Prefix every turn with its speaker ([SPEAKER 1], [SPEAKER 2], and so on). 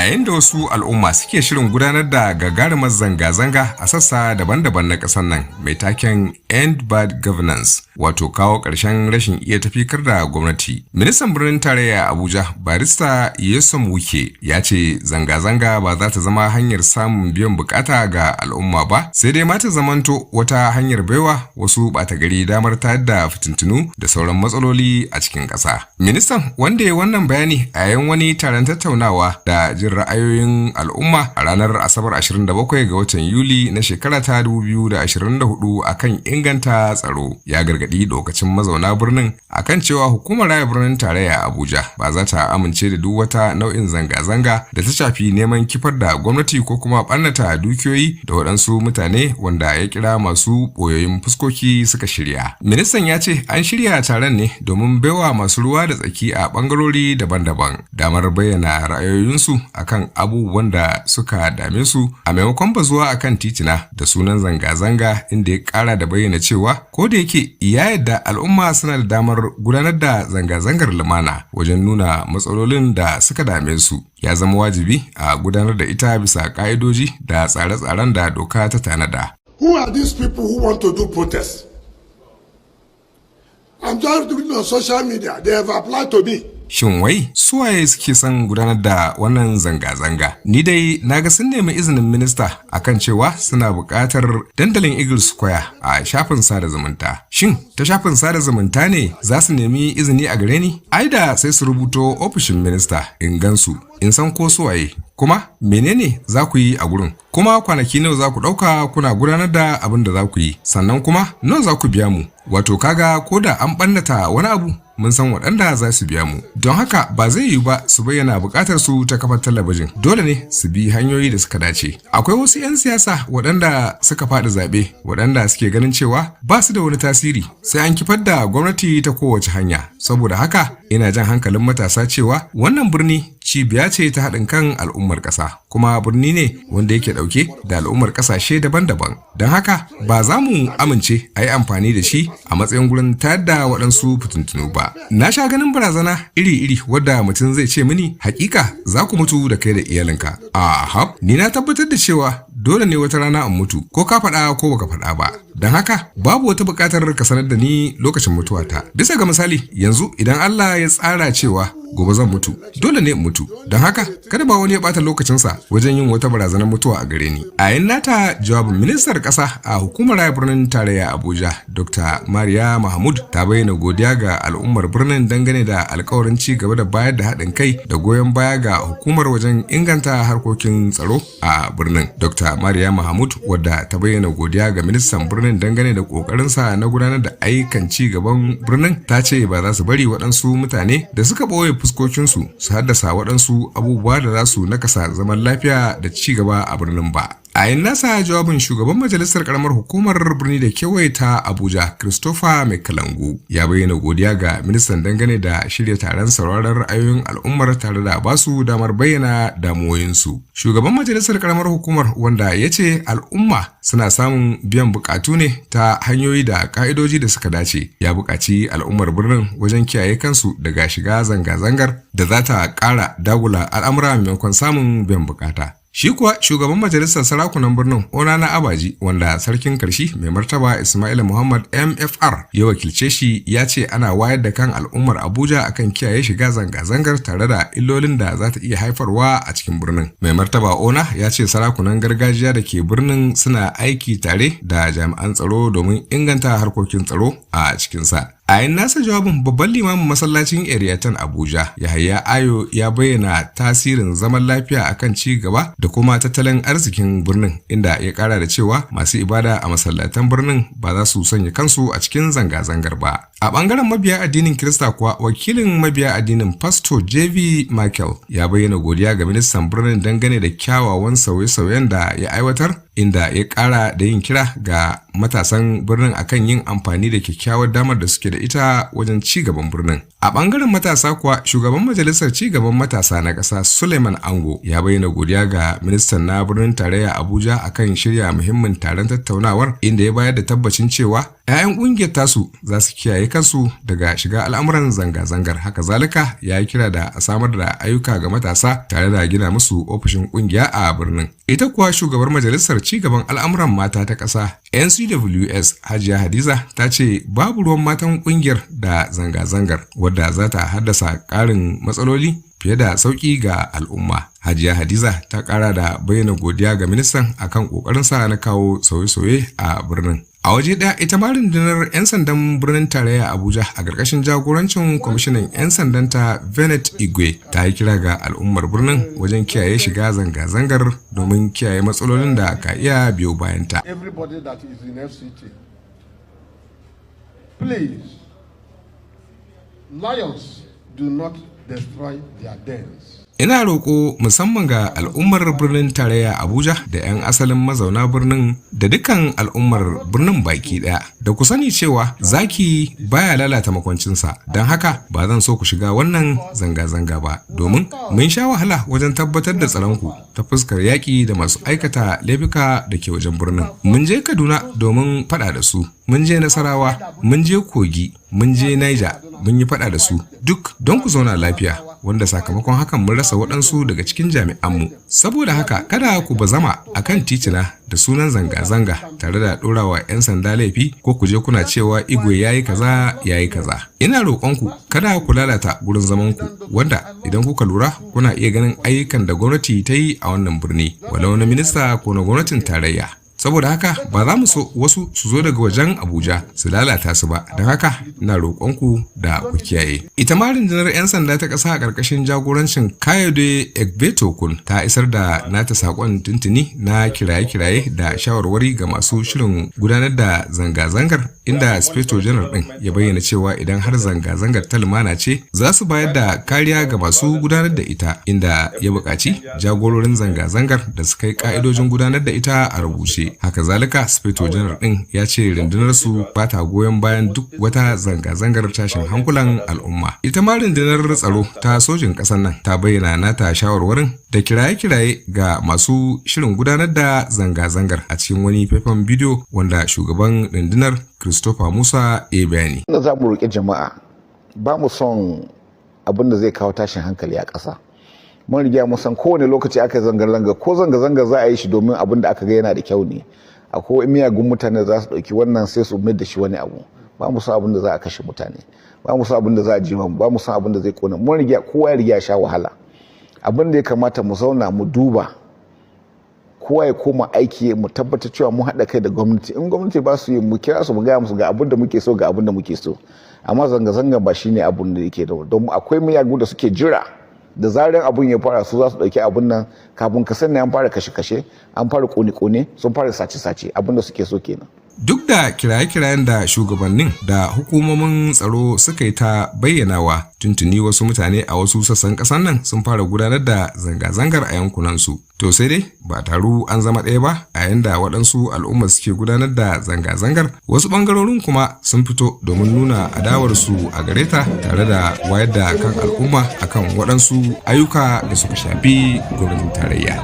[SPEAKER 1] Yayin da wasu al'umma suke shirin gudanar da gagarumar zanga-zanga a sassa daban-daban na ƙasar nan mai taken "End Bad Governance", wato kawo ƙarshen rashin iya tafikar da gwamnati. Ministan birnin tarayya Abuja, Barista Nyesom Wike, ya ce zanga-zanga ba za ta zama hanyar samun biyan bukata ga al'umma ba, sai dai ma ta zamanto wata hanyar baiwa wasu ɓata gari damar tayar da fitintunu da sauran matsaloli a cikin ƙasa. Ministan, wanda ya wannan bayani a yayin wani taron tattaunawa da jin ra'ayoyin al'umma a ranar Asabar 27 ga watan Yuli na shekara ta 2024 akan inganta tsaro, ya gargaɗi lokacin mazauna birnin akan cewa hukumar raya birnin tarayya Abuja ba za ta amince da duk wata nau'in zanga-zanga da ta shafi neman kifar da gwamnati ko kuma ɓarnata dukiyoyi da waɗansu mutane wanda ya kira masu ɓoyayyun fuskoki suka shirya. Ministan ya ce an shirya taron ne domin baiwa masu ruwa da tsaki a ɓangarori daban-daban damar bayyana ra'ayoyinsu akan abubuwan da suka dame su a maimakon bazuwa akan titina da sunan zanga-zanga, inda ya kara da bayyana cewa ko da yake ya yadda al'umma suna da damar gudanar da zanga-zangar lumana wajen nuna matsalolin da suka dame su, ya zama wajibi a gudanar da ita bisa ka'idoji da tsare-tsaren da doka ta tanada.
[SPEAKER 2] Who are these people who want to do protest? I'm just reading on social media. They have applied to me.
[SPEAKER 1] Shin wai suwaye suke son gudanar da wannan zanga-zanga? Ni dai na ga sun nemi izinin minista akan cewa suna buƙatar dandalin Eagle Square a shafin sada zumunta. Shin ta shafin sada zumunta ne za su nemi izini a gare ni? Ai da sai su rubuto ofishin minista in gansu, in san ko suwaye. Kuma menene za ku yi a gurin? Kuma kwanaki nawa za ku ɗauka kuna gudanar da abin da za ku yi? Sannan kuma nawa za ku biya mu? Wato kaga ko da an ɓannata wani abu, mun san waɗanda za su biya mu. Don haka ba zai yiwu ba su bayyana buƙatar su ta kafar talabijin. Dole ne su bi hanyoyi da suka dace. Akwai wasu 'yan siyasa waɗanda suka faɗi zaɓe, waɗanda suke ganin cewa ba su da wani tasiri sai an kifar da gwamnati ta kowace hanya. Saboda haka ina jan hankalin matasa cewa wannan birni cibiya ce ta haɗin kan al'ummar ƙasa, kuma birni ne wanda yake ɗauke da al'ummar ƙasashe daban-daban. Don haka ba za mu amince a yi amfani da shi a matsayin gurin tayar da waɗansu fitintunu ba. Na sha ganin barazana iri-iri wadda mutum zai ce mini, "Hakika za ku mutu da kai da iyalinka." A hab, ni na tabbatar da cewa dole ne wata rana in mutu, ko ka faɗa ko baka faɗa ba. Don haka babu wata buƙatar ka sanar da ni lokacin mutuwata. Bisa ga misali, yanzu idan Allah ya tsara cewa gobe zan mutu, dole ne in mutu. Don haka kada ba wani ya bata lokacinsa wajen yin wata barazanar mutuwa a gare ni. A yayin nata jawabin, ministar ƙasa a hukumar raya birnin tarayya Abuja, Dr. Mariya Mahmud, ta bayyana godiya ga al'ummar birnin dangane da alkawarin ci gaba da bayar da haɗin kai da goyon baya ga hukumar wajen inganta harkokin tsaro a birnin. Dr. Mariya Mahmud, wadda ta bayyana godiya ga ministan birnin dangane da ƙoƙarinsa na gudanar da ayyukan ci gaban birnin, ta ce ba za su bari waɗansu mutane da suka ɓoye fuskokinsu su haddasa waɗansu abubuwa da za su nakasa zaman lafiya da ci gaba a birnin ba. A yin nasa jawabin, shugaban majalisar karamar hukumar birni da kewaye ta Abuja, Christopher Kalangu, ya bayyana godiya ga ministan dangane da shirya taron sauraron ra'ayoyin al'ummar tare da basu damar bayyana damuwoyinsu. Shugaban majalisar karamar hukumar, wanda ya ce al'umma suna samun biyan bukatu ne ta hanyoyi da ka'idoji da suka dace, ya buƙaci al'ummar birnin wajen kiyaye kansu daga shiga zanga-zangar da za ta ƙara dagula al'amura maimakon samun biyan bukata. Shi kuwa shugaban majalisar sarakunan birnin, Onana Abaji, wanda sarkin Karshi, Mai Martaba Ismail Muhammad MFR, ya wakilce shi, ya ce ana wayar da kan al'ummar Abuja akan kiyaye shiga zanga-zangar tare da illolin da za ta iya haifarwa a cikin birnin. Mai Martaba Ona ya ce sarakunan gargajiya da ke birnin suna aiki tare da jami'an tsaro domin inganta harkokin tsaro a cikinsa. A yayin nasa jawabin, babban limamin masallacin Area 10 Abuja, Yahaya Ayo, ya bayyana tasirin zaman lafiya akan ci gaba da kuma tattalin arzikin birnin, inda ya kara da cewa masu ibada a masallatan birnin ba za su sanya kansu a cikin zanga-zangar ba. A bangaren mabiya addinin Kirista kuwa, wakilin mabiya addinin, Pastor JV Michael, ya bayyana godiya ga ministan birnin dangane da kyawawan sauye-sauyen da ya aiwatar, inda ya kara da yin kira ga matasan birnin akan yin amfani da kyakkyawar damar da suke da ita wajen ci gaban birnin. A bangaren matasa kuwa, shugaban majalisar ci gaban matasa na ƙasa, Suleiman Ango, ya bayyana godiya ga ministan na birnin tarayya Abuja akan shirya muhimmin taron tattaunawar, inda ya bayar da tabbacin cewa 'Ya'yan ƙungiyar tasu za su kiyaye kansu daga shiga al'amuran zanga-zangar. Haka zalika ya yi kira da a samar da ayyuka ga matasa tare da gina musu ofishin ƙungiya a birnin. Ita kuwa shugabar majalisar cigaban al'amuran mata ta ƙasa NCWS, Hajiya Hadiza, ta ce babu ruwan matan ƙungiyar da zanga-zangar wadda za ta haddasa ƙarin matsaloli fiye da sauƙi ga al'umma. Hajiya Hadiza ta ƙara da bayyana godiya ga ministan akan ƙoƙarinsa na kawo sauye-sauye a birnin. A waje ɗaya, ita ma rundunar 'yan sandan birnin tarayya Abuja a ƙarƙashin jagorancin kwamishinan 'yan sandan ta Bennett Igwe ta yi kira ga al'ummar birnin wajen kiyaye shiga zanga-zangar domin kiyaye matsalolin da ka iya biyo bayanta.
[SPEAKER 2] Everybody that is in FCT, please, lions do not destroy their dens.
[SPEAKER 1] Ina roƙo musamman ga al'ummar birnin tarayya Abuja da 'yan asalin mazauna birnin da dukkan al'ummar birnin baki ɗaya da ku sani cewa zaki baya lalata makwancinsa. Don haka ba zan so ku shiga wannan zanga-zanga ba, domin mun sha wahala wajen tabbatar da tsaronku ta fuskar yaƙi da masu aikata laifuka da ke wajen birnin. Mun je Kaduna domin faɗa da su, mun je Nasarawa, mun je Kogi, mun je Niger, mun yi faɗa da su, duk don ku zauna lafiya, wanda sakamakon hakan mun rasa waɗansu daga cikin jami'anmu. Saboda haka kada ku bazama a kan titina da sunan zanga-zanga tare da ɗorawa 'yan sanda laifi, ko ku je kuna cewa Igwe ya yi kaza, ya yi kaza. Ina roƙonku, kada ku lalata gurin zamanku, wanda idan kuka lura kuna iya ganin ayyukan da gwamnati ta yi a wannan birni, walau na minista ko na gwamnatin tarayya. Saboda haka ba za mu so wasu su zo daga wajen Abuja su lalata su ba. Don haka ina roƙonku da ku kiyaye. Ita ma rundunar 'yan sanda ta ƙasa a ƙarƙashin jagorancin Kayode Egbetokun ta isar da nata saƙon tuntuni na kiraye-kiraye da shawarwari ga masu shirin gudanar da zanga-zangar, inda Sufeto Janar ɗin ya bayyana cewa idan har zanga-zangar ta lumana ce, za su bayar da kariya ga masu gudanar da ita, inda ya buƙaci jagororin zanga-zangar da su kai ƙa'idojin gudanar da ita a rubuce. Haka zalika, Sufeto Janar ɗin ya ce rundunar su ba ta goyon bayan duk wata zanga-zangar tashin hankulan al'umma. Ita ma rundunar tsaro ta sojin ƙasar nan ta bayyana nata shawarwarin da kiraye-kiraye ga masu shirin gudanar da zanga-zangar a cikin wani faifan bidiyo wanda shugaban rundunar Christopher Musa ya bayani.
[SPEAKER 3] Da za mu roƙi jama'a, ba mu son abin da zai kawo tashin hankali a ƙasa. Mun riga mun san kowane lokaci aka zanga-zanga ko zanga-zanga za a yi shi domin abin da aka ga yana da kyau ne. Akwai miyagun mutane za su ɗauki wannan sai su mai da shi wani abu. Ba mu son abin da za a kashe mutane, ba mu son abin da za a jima, ba mu son abin da zai kona. Mun riga kowa ya riga ya sha wahala. Abin da ya kamata, mu zauna mu duba, kowa ya koma aiki, mu tabbatar cewa mun haɗa kai da gwamnati. In gwamnati ba su yi, mu kira su, mu gaya musu ga abin da muke so, ga abin da muke so. Amma zanga-zanga ba shine abin da yake da don akwai miyagu da suke jira da zarar abun ya fara, su za su ɗauki abun nan. Kafin ka sani an fara kashe-kashe, an fara kone-kone, sun fara sace-sace. Abin da suke so kenan.
[SPEAKER 1] Duk da kiraye-kirayen da shugabannin da hukumomin tsaro suka yi ta bayyanawa, tuntuni wasu mutane a wasu sassan ƙasar nan sun fara gudanar da zanga-zangar a yankunansu. To sai dai ba taru an zama ɗaya ba. A yayin da waɗansu al'umma suke gudanar da zanga-zangar, wasu ɓangarorin kuma sun fito domin nuna adawarsu a gare ta tare da wayar da kan al'umma akan waɗansu ayyuka da suka shafi gwamnatin tarayya.